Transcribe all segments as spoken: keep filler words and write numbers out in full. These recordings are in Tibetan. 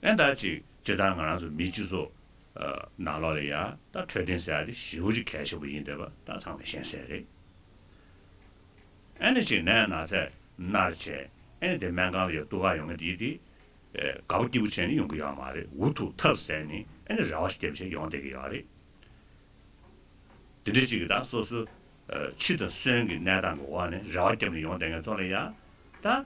ཨེ་ད་ཅིག་སྤྱིར་བཏང་ང་རང་ཚོ་མིའི་སྤྱི་ཚོགས་ཨ་ནང་ལོགས་ལ་ཡ་ད་འཕྲོད་བསྟེན་ཟེར་ཡ་དེ་ཞེ་པོ་ཅིག་གལ་ཆེན་པོ་ཡིན་བསྡད་པ་ད་ཚང་མས་ཤེས་གསལ་རེད། ཨེ་ནི་ཅིག་ནད་ན་ཚས་མནར་བྱས་ཨེ་ནི་དེ་སྨན་ཁང་ལ་ཡ་གཏུག་ག་ཡོང་མཁན་དེ་དེ་ཨེ་དགའ་པོ་སྐྱིད་པོ་བྱས་ནས་ཡོང་གི་ཡོད་མ་རེད། འུ་ཐུག་ཐབས་ཟད་ནས་ཨེ་ནི་རེ་བ་བརྒྱབ་བྱས་ཡོང་བསྡད་ཀྱི་ཡོད་རེད། དེ་འདྲ་ཅིག་གིས་ད་སོ་སོ་ཨ་འཆི་དང་གསོན་གྱི་གནས་སྟངས་ཀྱི་འོག་ནས་རེ་བ་བརྒྱབ་ནས་ཡོང་བསྡད་མཁན་ཚོ་ལ་ཡ་ད་ཨ་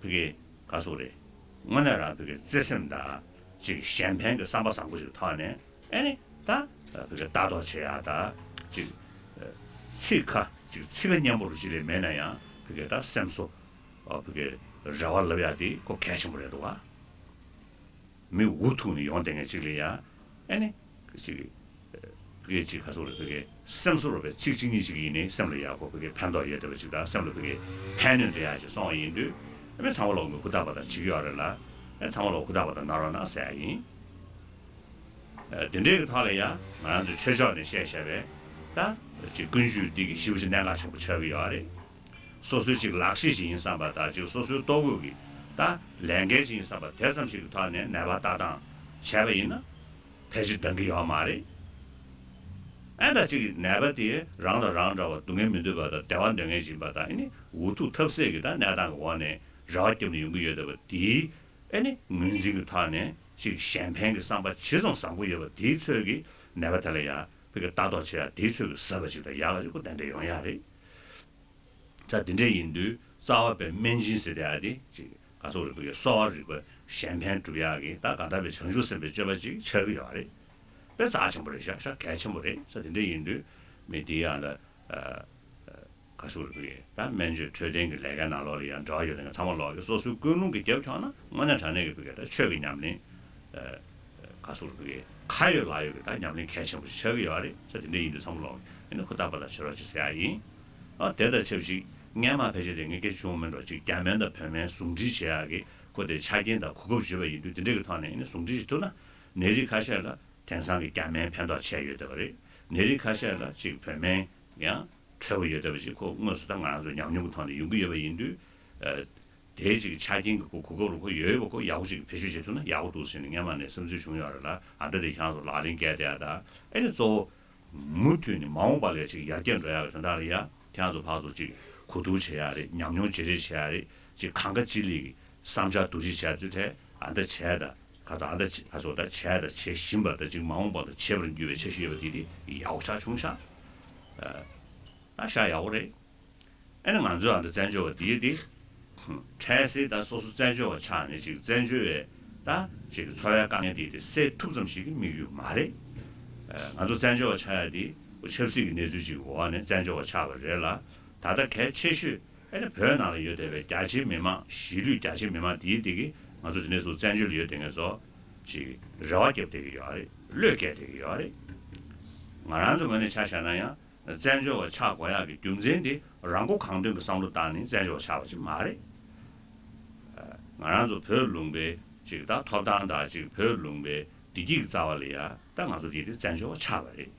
ཕ་གི་ག་ཟེར་དགོས་རེད། དངོས་གནས་རང་ཕ་གི་བརྩེ་སེམས་དང་ཅིག་གཞན་ཕན་གྱི་བསམ་པ་བཟང་པོ་ཞིག་ཐོག་ནས་ཨེ་ནི་ད་ཨ་ཕ་གི་ལྟ་རྟོག་བྱེད་ཡ་ད་ཅིག་ཨ་ཚིག་ཁ་ཅིག་ཚིག་ཁ་སྙན་པོ་རུ་ཅིག་ལས་མེད་ན་ཡང་ཕ་གི་ད་སེམས་གསོ་ཨ་ཕ་གི་རེ་བ་ལབ་ཡ་དེ་ཁོ་གལ་ཆེན་པོ་རེད་འདུག་བ། མི་འུ་ཐུག་ནས་ཡོང་བསྡད་མཁན་ཅིག་ལ་ཡ་ཨེ་ནི་ཅིག་ཕ་གི་ཅིག་ག་ཟེར་དགོས་རེད། ཕ་གི་སེམས་གསོ་རུ་བའི་ཚིག་གཅིག་གཉིས་ཅིག་ཡིན་ནའི་སེམས་ལ་ཡག་པོ་ཕ་གི་ཕན་ཐོགས་ཡོད་བསྡད་པ་ཅིག་དང་སེམས་ལ་ཕ་གི་ཕན་གནོད་འདྲ་ཡག་ཅིག་སོང་བ་ཡིན་དུས་ཨེ་ནི་ཚང་མ་ལོག་མི་ཧུར་ཐག་པ་དང་བྱེད་ཀྱི་ཡོད་རེད་ལ། ཨེ་ཚང་མ་ལོག་ཧུར་ཐག་པ་དང་གནང་རོགས་གནང་ཟེར་ཡ་ཡིན། ཨ་དེ་འདྲའི་གི་ཐོག་ལ་ཡ་ང་རང་ཚོ་ཆོས་ཕྱོགས་ནས་བཤད་བཤད་པའི་ད་ཅིག་ཀུན་སྤྱོད་འདི་གི་ཞེ་པོ་ཅིག་གནད་འགག་ཆེན་པོ་ཆགས་ཀྱི་ཡོད་རེད། སོ་སོའི་ཅིག་ལག་ཤེས་ཅིག་ཡིན་བསམ་པ་དང་ཅིག་སོ་སོའི་ལྟོ་གོས་ཀྱི་ད་ལས་འགན་ཅིག་ཡིན་བསམ་པ་དེ་ཙམ་ཞིག་གི་ཐོག་ནས་ནད་པ་ལྟ་སྟངས་བྱས་པ་ཡིན་ན་ཕལ་ཆེར་འདང་གི་ཡོད་མ་རེད། ཨེ་ད་ཅིག་ནད་པ་དེ་རང་དང་རང་འདྲ་བ་སྡུག་བསྔལ་མི་འདོད་པ་དང་བདེ་བ་འདོད་མཁན་ཅིག་ཡིན་པ་དང་ཨེ་ནི་འུ་ཐུག་ཐབས་ཟད་ཀྱི་ད་གནས་སྟངས་ཀྱི་འོག་ནས་རེ་བ་བརྒྱབ་ནས་ཡོང་གི་ཡོད་བསྡད་པ་དེའི་ཨེ་ནི་ངོས་འཛིན་གྱི་ཐོག་ནས་ཅིག་གཞན་ཕན་གྱི་བསམ་པ་ཇི་ཙམ་བཟང་པོ་ཡོད་པ་དེའི་ཚོད་ཀྱིས་ནད་པ་དེ་ལ་ཡ་ཕ་གི་ལྟ་རྟོག་བྱེད་ཡ་དེའི་ཚོད་ཀྱིས་ཟབ་པ་ཅིག་དང་ཡག་པ་ཅིག་ཁོ་ཏན་ཏན་ཡོང་ཡ་རེད། ད་དེ་འདྲ་ཡིན་དུས་རྩ་བ་པའི་སྨན་སྦྱིན་ཟེར་ཡ་དེ་ཅིག་ག་ཚོད་རིག་པའི་གསོ་བ་རིག་པ་གཞན་ཕན་སྒྲུབ་ཡག་གི་ད་གང་ལྟར་པའི་བྱང་ཆུབ་སེམས་དཔའི་སྤྱོད་པ་ཅིག་ཆགས་ཀྱི་ཡོད་རེད། དཔེ་རྩ་ཆེན་པོ་རེད་ཤག་ཤག་གལ་ཆེན་པོ་རེད་ས། དེ་འདྲ་ཡིན་དུས་མི་དེ་ཡང་ད་ག་ཚོད་རིག་པའི་ད་སྨན་བཅོས་འཕྲོད་བསྟེན་གྱི་ལས་ཀའི་ནང་ལོགས་ལ་ཡང་འབྲེལ་བ་ཡོད་མཁན་ཚང་མ་ལོག་གི་སོ་སོའི་ཀུན་སློང་གི་རྒྱབ་ཁྱོག་ན་དངོས་གནས་དྲང་གནས་ཀྱི་ཕ་གི་ད་ཆོས་ཀྱི་ཉམས་ལེན་ག་ཚོད་རིག་པའི་ཁ་ཡོད་ལག་ཡོད་ཀྱི་ད་ཉམས་ལེན་གལ་ཆེན་པོ་ཞིག་ཆགས་ཀྱི་ཡོད་རེད་ས། དེ་འདྲ་ཡིན་དུས་ཚང་མ་ལོག་གི་ཨ་ནི་ཧུར་ཐག་པ་ལ་བྱེད་རོགས་ཅིག་ཟེར་ཡ་ཡིན། ཨ་དེ་དང་ཆབས་ཅིག་སྔན་མ་ཕལ་ཆེར་དེ་ངས་སྐད་ཆ་བྱུང་མིན་འགྲོ་ཅིག་རྒྱ་སྨན་དང་བོད་སྨན་ཟུང་འབྲེལ་བྱེད་ཡག་གི་ཁོ་དེ་ཆ་རྐྱེན་དང་གོ་སྐབས་ཡོད་པ་ཡིན་དུས་དེ་འདྲ་གི་ཐོག་ནས་ཨ་ནི་ཟུང་འབྲེལ་ཞིག་ཐུབ་ན་ནད་རིགས་ཁ་ཤས་ལ་དེང་སང་གི་རྒྱ་སྨན་ཕན་ཐོགས་ཆེ་ཡོད་བསྡད་པ་རེད། ནད་རིགས་ཁ་ཤས་ལ་ཅིག་བོད་སྨན་ཡང་འཕྲོད་པ་ཡོད་བསྡད་པ་ཅིག་ཁོ་དངོས་སུ་ད་ང་རང་ཚོ་ཉམས་མྱོང་གི་ཐོག་ནས་ཡོང་གི་ཡོད་པ་ཡིན་དུས་ཨ་དེའི་ཅིག་ཆ་རྐྱེན་གྱི་གོ་གོ་སྐབས་རུ་ཁོ་ཡོད་ཡོད་པ་ཁོ་ཡག་པོ་ཅིག་བེད་སྤྱོད་བྱེད་ཐུབ་ན་ཡག་པོ་འདུག་ཟེར་ནས་སྔན་མ་ནས་བསམ་ཚུལ་བྱུང་ཡོད་རེད་ལ། ཨ་ད་དེ་ཁྱེད་རང་ཚོ་ལག་ལེན་བཀལ་བསྡད་ཡ་ད་ཨེ་ནི་གཙོ་བོ་མུ་མཐུད་ནས་མ་འོངས་པ་ལ་ཅིག་ཡར་རྒྱས་འགྲོ་ཡག་གི་དོན་དག་ལ་ཡ་ཁྱེད་རང་ཚོ་ཕར་ཚུར་ཅིག་གོ་བསྡུར་བྱེད་ཡག་རེད། ཉམས་མྱོང་བརྗེ་རེས་བྱེད་ཡག་རེད། ཅིག་གང་ག་ཅི་ལས་ཀྱི་བསམ་འཆར་བསྡུར་ཞིབ་བྱས་ཚུལ་ཐད་ཨ་ད་བྱས་ད་ག་ད་ཨ་ད་བྱས་ད་བྱས་ད་བྱེད་བཞིན་པ་ད་ཅིག་མ་འོངས་པ་ལ་བྱེད་པར་འགྱུར་བའི་འཆར་གཞི་ཡོད་པ་དེ་དེ་ཡག་པོ་ཆགས་བྱུང་ཤག་ད་ཤག་ཡག་པོ་རེད། ཨ་ནི་ང་ཚོའི་ཨ་ད་བཙན་བྱོལ་བ་འདི་དེ་འཕྲལ་སེལ་ད་སོ་སོ་བཙན་བྱོལ་བ་ཆགས་ནས་ཅིག་བཙན་བྱོལ་བའི་ད་ཅིག་འཚོ་བའི་དཀའ་ངལ་འདི་དེ་སེལ་ཐུབ་ཙམ་ཞིག་གི་དམིགས་ཡུལ་མ་རེད། ང་ཚོ་བཙན་བྱོལ་བ་ཆགས་ཡ་དེ་ཆབ་སྲིད་ཀྱི་གནས་ཚུལ་ཅིག་འོག་ནས་བཙན་བྱོལ་བ་ཆགས་པ་རེད་ལ། ད་ལྟ་གལ་ཆེ་ཤོས་ཨ་ནི་བོད་ནང་ལ་ཡོད་བསྡད་པའི་རྒྱ་ཆེའི་མི་མང་གཞིས་ལུས་རྒྱ་ཆེའི་མི་མང་འདི་དེ་གི་ང་ཚོ་དེ་ནས་བཟུང་བཙན་བྱོལ་ལ་ཡོད་བསྡད་མཁན་ཚོ་ཅིག་རེ་བ་བརྒྱབ་བསྡད་ཀྱི་ཡོད་རེད། བློས་བཀལ་བསྡད་ཀྱི་ཡོད་རེད། ང་རང་ཚོ་ངོས་ནས་ཆ་བཞག་ན་ཡང་། བཙན་བྱོལ་བ་ཆགས་དགོས་ཡག་གི་རྒྱུ་མཚན་དེ་རང་མགོ་གང་ཐོན་གྱི་བསམ་བློ་བཏང་ནས་བཙན་བྱོལ་བ་ཆགས་པ་ཅིག་མ་རེད། ང་རང་ཚོ་བོད་ལུང་པའི་ཅིག་ད་ཐོབ་ཐང་དང་ཅིག་བོད་ལུང་པའི་བདེ་སྐྱིད་ཀྱི་རྩ་བ་ལ་ཡ་ད་ང་ཚོ་དེ་དེ་བཙན་བྱོལ་བ་ཆགས་པ་རེད།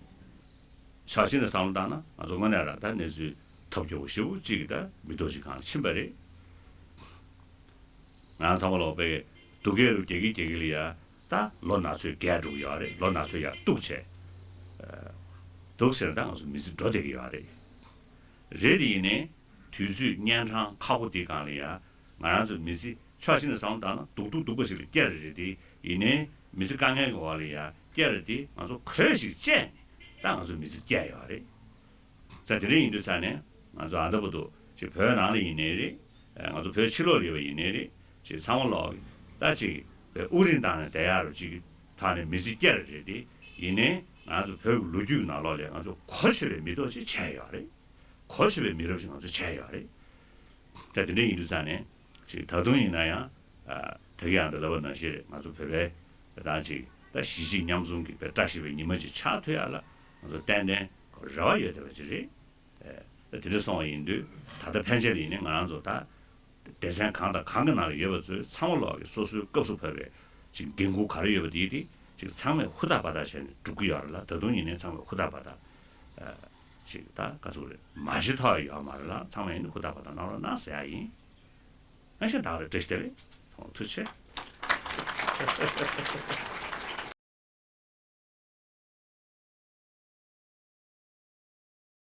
ཕྱོགས་གཅིག་ནས་བསམ་བློ་བཏང་ན་ང་ཚོ་དངོས་གནས་རང་ད་གནས་ཚུལ་ཐབས་སྐྱོ་པོ་ཞེ་པོ་ཅིག་གི་ད་མི་ཐོག་ཅིག་སྒང་ལ་ཕྱིན་པ་རེད། ང་ཚང་མ་ལོག་པའི་སྡུག་སྐད་རུ་རྒྱག་གི་རྒྱག་གི་ལ་ཡ་ད་ལོ་ན་ཚོད་རྒས་འགྲོ་གི་ཡོད་རེད། ལོ་ན་ཚོད་ཡར་གཏུག་བྱས་འདུག་ཟེར་ན་ད་ང་ཚོ་མི་ཚེ་འགྲོ་བསྡད་ཀྱི་ཡོད་རེད། རེད་དེ་ཡིན་ནའི་དུས་ཚོད་གཉན་འཕྲང་ཁག་པོ་འདི་སྒང་ལ་ཡ་ང་རང་ཚོ་མི་ཚེ་ཕྱོགས་གཅིག་ནས་བསམ་བློ་བཏང་ན་སྡུག་སྡུག་སྡུག་པ་ཞིག་ལ་བསྐྱལ་རེད་དེ་ཡིན་ནའི་མི་ཚེ་དཀའ་ངལ་གྱི་འོག་ལ་ཡ་བསྐྱལ་རེད་དེ་ང་ཚོ་གོས་ཤིག་བཅད་ནས་ད་ང་ཚོ་མི་ཚེ་བསྐྱལ་ཡོད་རེད། ས་དེ་འདྲ་ཡིན་དུས་ས་ནས་ང་ཚོ་ཨ་ད་བར་དུ་ཅིག་བོད་ནང་ལ་ཡིན་ནའི་རེད། ང་ཚོ་བོད་ཕྱི་ལོགས་ལ་ཡོད་པ་ཡིན་ནའི་རེད། ཅིག་ཚང་མ་ལོག་ད་ཅིག་བའི་དབུགས་རིང་བཏང་ནས་བསྡད་ཡག་རུ་ཅིག་ཐོག་ནས་མི་ཚེ་བསྐྱལ་རེད་དེ་ཡིན་ནའི་ང་ཚོ་བོད་ཀྱི་ལོ་རྒྱུས་ཀྱི་ནང་ལོགས་ལ་ང་ཚོ་གོ་ཆོད་པའི་མི་ཐོག་ཅིག་བྱས་ཡོད་རེད། གོ་ཆོད་པའི་མི་རབས་ཤིག་ང་ཚོ་བྱས་ཡོད་རེད། ད་དེ་འདྲ་ཡིན་དུས་ཙང་ནས་ཅིག་ད་དུང་ཡིན་ན་ཡང་ད་གིན་ཡང་འདི་ལབ་པ་ནང་བཞིན་རེད། ང་ཚོ་བོད་པའི་ད་ཅིག་ད་གཞིས་བྱེས་མཉམ་འཛོམས་ཀྱི་བཀྲ་ཤིས་པའི་ཉི་མ་ཅིག་ཆགས་ཐུབ་ཡག་ལ་ང་ཚོ་ཏན་ཏན་རེ་བ་ཡོད་བསྡད་པ་ཅིག་རེད། ད་དེ་འདྲ་སོང་བ་ཡིན་དུས་ད་ལྟ་ཕན་ཆད་ལ་ཡིན་ནའི་ང་རང་ཚོ་ད་སྡེ་ཚན་གང་དང་གང་གི་ནང་ལ་ཡོད་པ་ཚོས་ཚང་མ་ལོག་གི་སོ་སོའི་སྐབས་སུ་བབས་པའི་ཅིག་འགན་ཁུར་ག་རེ་ཡོད་པ་དེ་དེ་ཅིག་ཚང་མས་ཧུར་ཐག་འབད་ཐག་བྱས་ནས་སྒྲུབ་ཀྱི་ཡོད་རེད་ལ། ད་དུང་ཡིན་ནའི་ཚང་མས་ཧུར་ཐག་འབད་ཐག་ཅིག་ད་ག་ཚོད་རེད་མ་བྱེད་ཐབས་ཡོད་མ་རེད་ལ། ཚང་མས་ཡིན་ནའི་ཧུར་ཐག་འབད་ཐག་གནང་རོགས་གནང་ཟེར་ཡ་ཡིན། ཨ་ཤ་ད་རེ་བཀྲ་ཤིས་བདེ་ལེགས། ཚང་མ་ཐུགས་རྗེ་ཆེ།